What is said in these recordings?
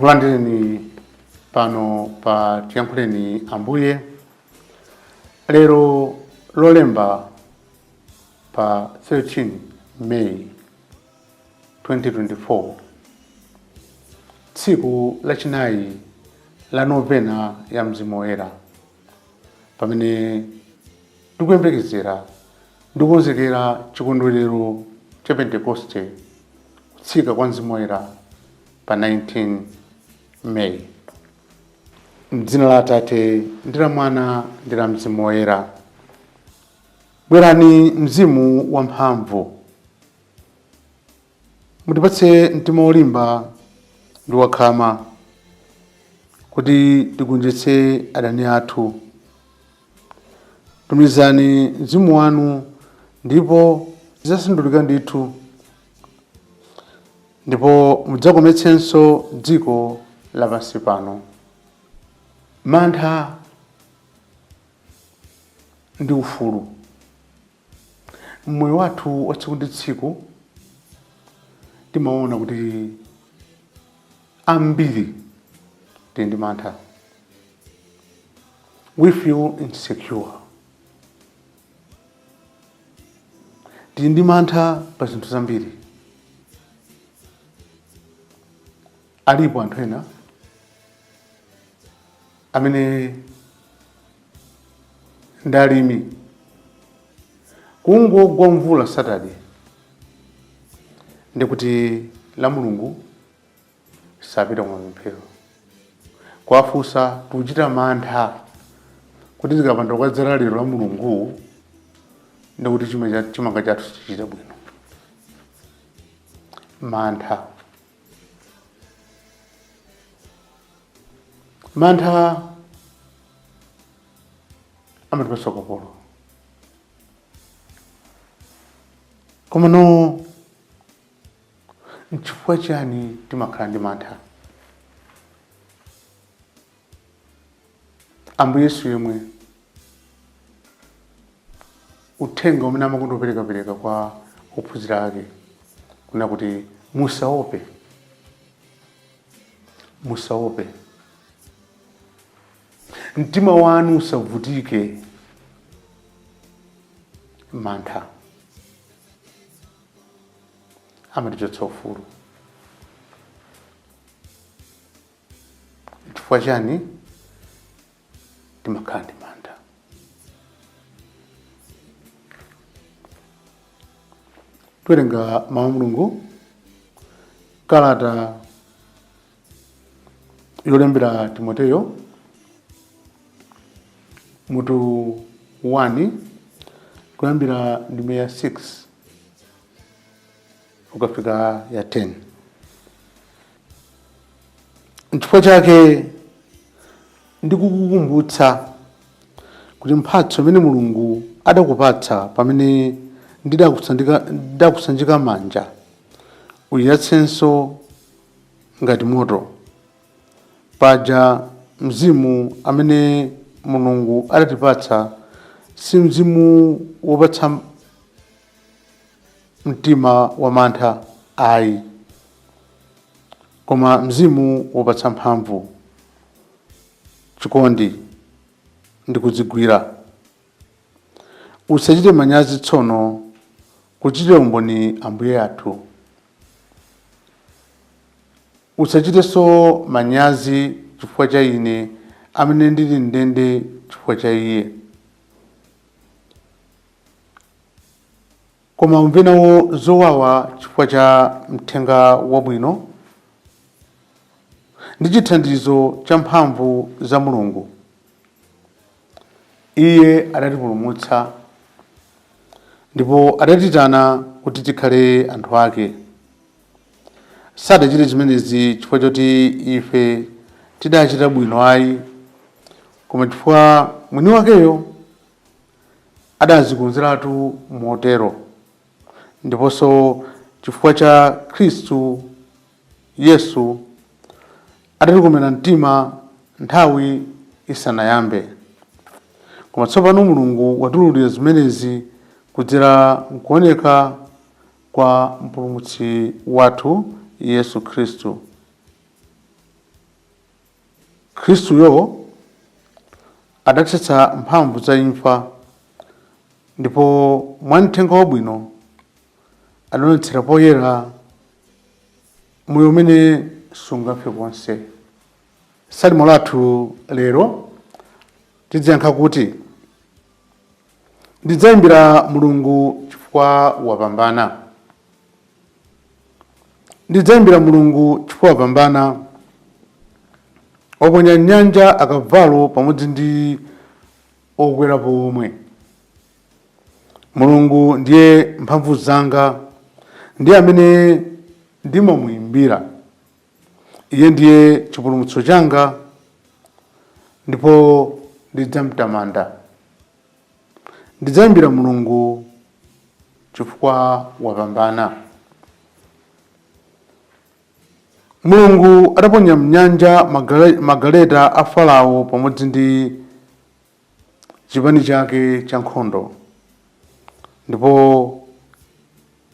Tikulandireni pano pa Tiyankhuleni Ambuye lero Lolemba pa 13 May 2024, tsiku lachinayi la novena ya Mzimu Woyera, pamene tikuyembekezera ndi kukonzekera chikondwerero cha Pentekoste, kutsika kwa Mzimu Woyera pa 19 May. M'dzina la Atate ndi la Mwana ndi la Mzimu Woyera. Bwerani Mzimu wamphamvu, mutipatse mtima wolimba ndi wakhama kuti tigonjetse adani athu. Tumizani Mzimu wanu ndipo zidzasandulika ndithu, ndipo mudzakometsenso dziko lapansi pano. Mantha ndi ufulu mmoyo wathu wa tsiku ndi tsiku, timaona kuti ambiri tili ndi mantha. We feel insecure. Tili ndi mantha pa zinthu zambiri. Alipo anthu ena amene ndi alimi, kungogwa mvula Saturday ndikuti la Mulungu sapita kumapemphero. Kuwafunsa, "Tikuchita mantha kuti tikapanda kukadzala lero la Mulungu ndikuti chimanga chathu sichichita bwino." Mantha. Mantha amatipatsa ukapolo. Komano nchifukwa chani timakhala ndi mantha? Ambuye Yesu yemwe, uthenga umene amakonda kuperekapereka kwa ophunzira ake kunena kuti musaope, musaope, mtima wanu usavutike. Mantha amatichotsa ufulu. Chifukwa chani timakhala ndi mantha? Tiwerenga mawu a Mulungu, kalata yolembera Timoteyo, mutu 1, kuyambira ndime ya 6 ukafika ya 10. Nchifukwa chake ndikukukumbutsa kuti mphatso imene Mulungu adakupatsa pamene ndidakusanjika manja, uyiyatsenso ngati moto. Paja mzimu amene Mulungu adatipatsa si mzimu wopatsa mtima wa mantha ayi, koma mzimu wopatsa mphamvu, chikondi ndi kudzigwira. Usachite manyazi tsono kuchitira umboni Ambuye athu. Usachitenso manyazi chifukwa cha ine amene ndili m'ndende chifukwa cha Iye. Koma umve nawo zowawa chifukwa cha mthenga wabwino ndi chithandizo cha mphamvu za Mulungu. Iye adatipulumutsa ndipo adatitana kuti tikhale anthu ake. Sadachite zimenezi chifukwa choti ife tidachita bwino ayi, koma chifukwa mwini wakeyo adazikonzeratu motero, ndiponso chifukwa cha Khristu Yesu adatikomera mtima nthawi isanayambe. Koma tsopano Mulungu watiululira zimenezi kudzera m'kuoneka kwa Mpulumutsi wathu Yesu Khristu. Khristuyo adathetsa mphamvu za imfa, ndipo mwa mthenga wabwino adaonetsera poyera moyo umene sungafe konse. Salimo lathu lero tidziyankha kuti, ndidzayimbira Mulungu chifukwa wapambana. Ndidzayimbira Mulungu chifukwa wapambana. Waponya m'nyanja akavalo pamodzi ndi okwerapo omwe. Mulungu ndiye mphamvu zanga, ndiye amene ndimamuyimbira. Iye ndiye chipulumutso changa, ndipo ndidzamtamanda. Ndidzayimbira Mulungu chifukwa wapambana. Mulungu adaponya mnyanja magaleta a Farao pamodzi ndi chipani chake cha nkhondo, ndipo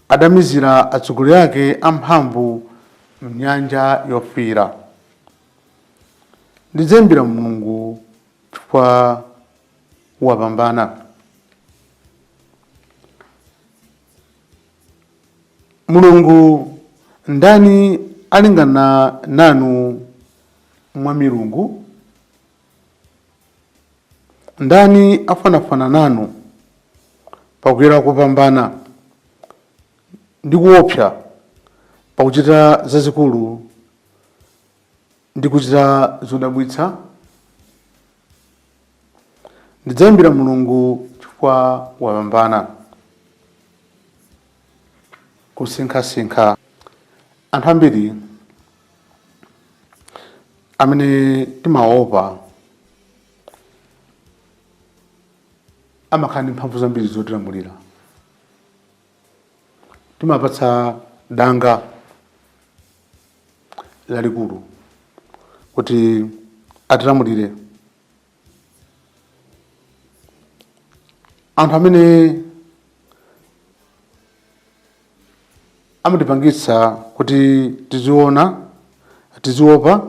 adamizira atsogoleri ake amphamvu mnyanja yofiira. Ndidzayimbira Mulungu chifukwa wapambana. Mulungu, ndani alingana nanu mwa milungu? Ndani afanafana nanu pakuyera kopambana ndi kuopsa, pakuchita zazikulu ndi kuchita zodabwitsa? Ndidzayimbira Mulungu chifukwa wapambana. Kusinkhasinkha. Anthu ambiri amene timaopa amakhala ndi mphamvu zambiri zotilamulira. Timapatsa danga lalikulu kuti atilamulire. Anthu amene amatipangitsa kuti tiziona, tiziopa,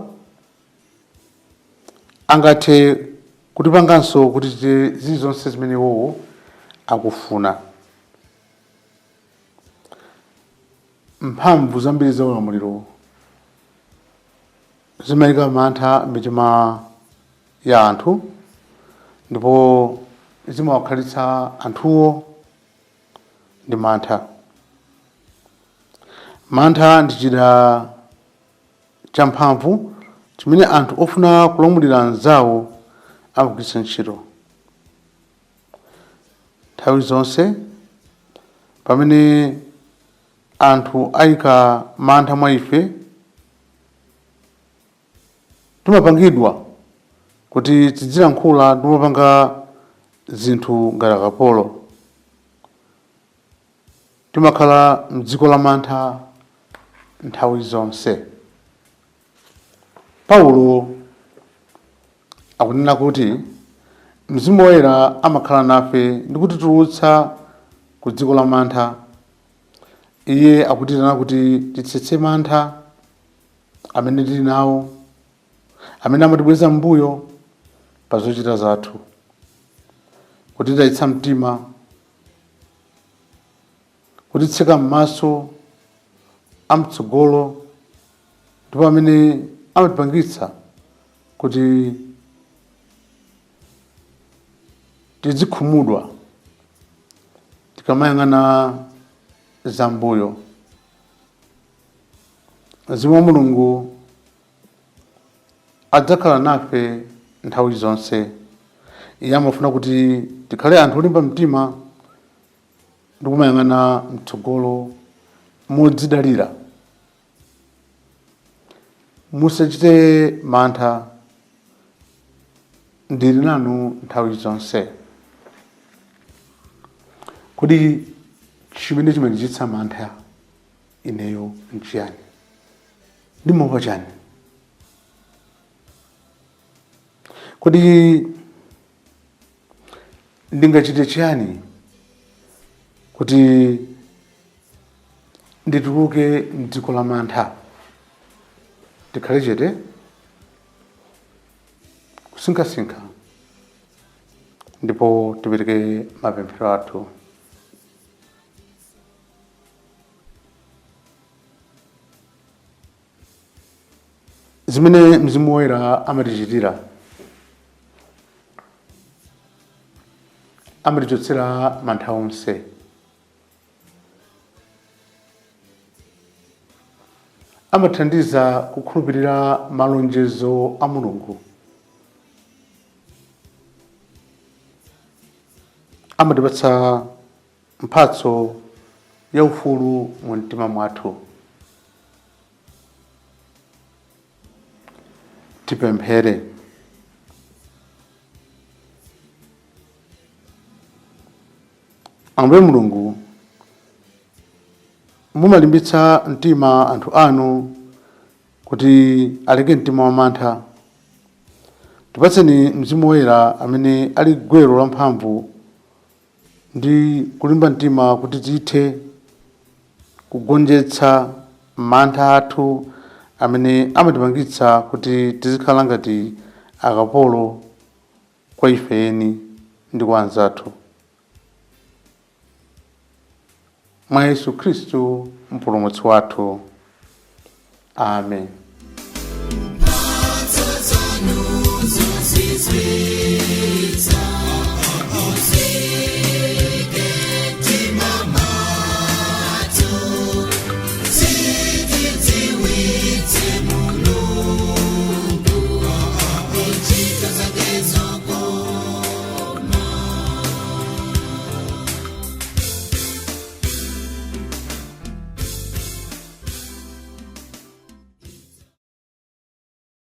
angathe kutipanganso kuti tichite zilizonse zimene iwowo akufuna. Mphamvu zambiri za ulamuliro zimayika mantha m'mitima ya anthu ndipo zimawakhalitsa anthuwo ndi mantha. Mantha ndi chida champhamvu chimene anthu ofuna kulamulira anzawo amagwiritsa ntchito. Nthawi zonse pamene anthu ayika mantha mwa ife, timapangidwa kuti tidzilankhula ndi kumapanga zinthu ngati akapolo. Timakhala mdziko la mantha nthawi zonse. Paulo akunena kuti Mzimu Woyera amakhala nafe ndi kutitulutsa ku dziko la mantha. Iye akutitana kuti titsetse mantha amene tili nawo, amene amatibweza m'mbuyo pa zochita zathu, kutitayitsa mtima, kutitseka m'maso amtsogolo, ndipo amene amatipangitsa kuti tidzikhumudwa tikamayang'ana zambuyo. Mzimu wa Mulungu adzakhala nafe nthawi zonse. Iye amafuna kuti tikhale anthu olimba mtima ndi kumayang'ana mtsogolo modzidalira. Musachite mantha, ndili nanu nthawi zonse. Kodi chimene chimandichititsa mantha ineyo nchiyani? Ndimaopa chani? Kodi ndingachite chiyani kuti ndituluke mdziko la mantha? Tikhale chete. Kusinkhasinkha ndipo tipereke mapemphero athu. Zimene Mzimu Woyera amatichitira, amatichotsera mantha onse, amathandiza kukhulupirira malonjezo a Mulungu, amatipatsa mphatso ya ufulu mu mtima mwathu. Tipemphere. Ambuye Mulungu, mumalimbitsa mtima anthu anu kuti aleke mtima wa mantha. Tipatseni Mzimu Woyera amene ali gwero la mphamvu ndi kulimba mtima kuti tithe kugonjetsa mantha athu amene amatipangitsa kuti tizikhala ngati akapolo kwa ife eni ndi kwa anzathu. Mwa Yesu Khristu Mpulumutsi wathu. Amen.